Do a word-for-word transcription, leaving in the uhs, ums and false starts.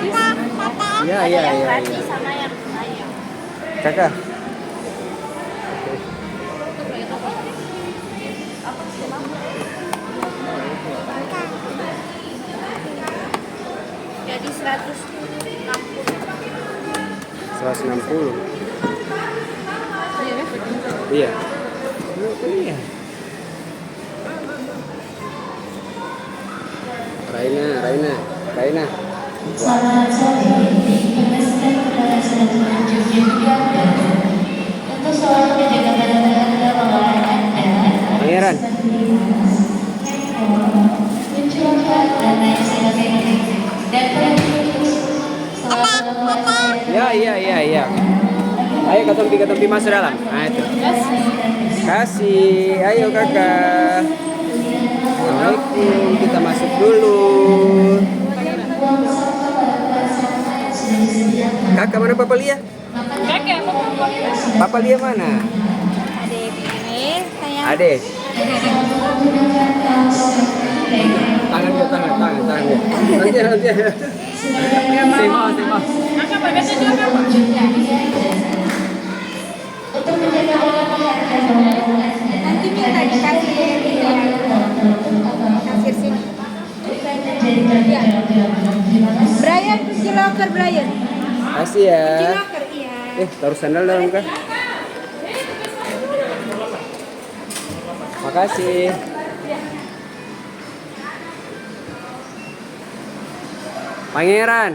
Iya, iya, iya, iya. Kakak. Jadi seratus enam puluh. Seratus enam puluh. Iya, kan? Iya. Iya. Raina, Raina, Raina. Selamat sore, diinformasikan kepada saudara jemaah Jogja juga, untuk selalu menjaga barang berharga bawaan Anda. Pangeran. Handphone, kunci motor, dan lain sebagainya. Dan perlu Ya, ya, ya, ya. Ayo, katong pi, katong pi maso dalam. Ah, itu. Kasih. Ayo, Kaka. Assalamualaikum. Kita masuk dulu. Kaka, mana Papa Lia? Papa Lia mana? Ada di sini, sayang. Ada. Tangan dia, tangan, tangan, tangan dia. Nanti, nanti. Sema, sema. Nanti minta dikasih kasir sini. Iya. Brian, kunci loker, Brian. Kasih ya. Kunci loker, iya. Eh, taruh sandal dalam kah? Makasih. Pangeran.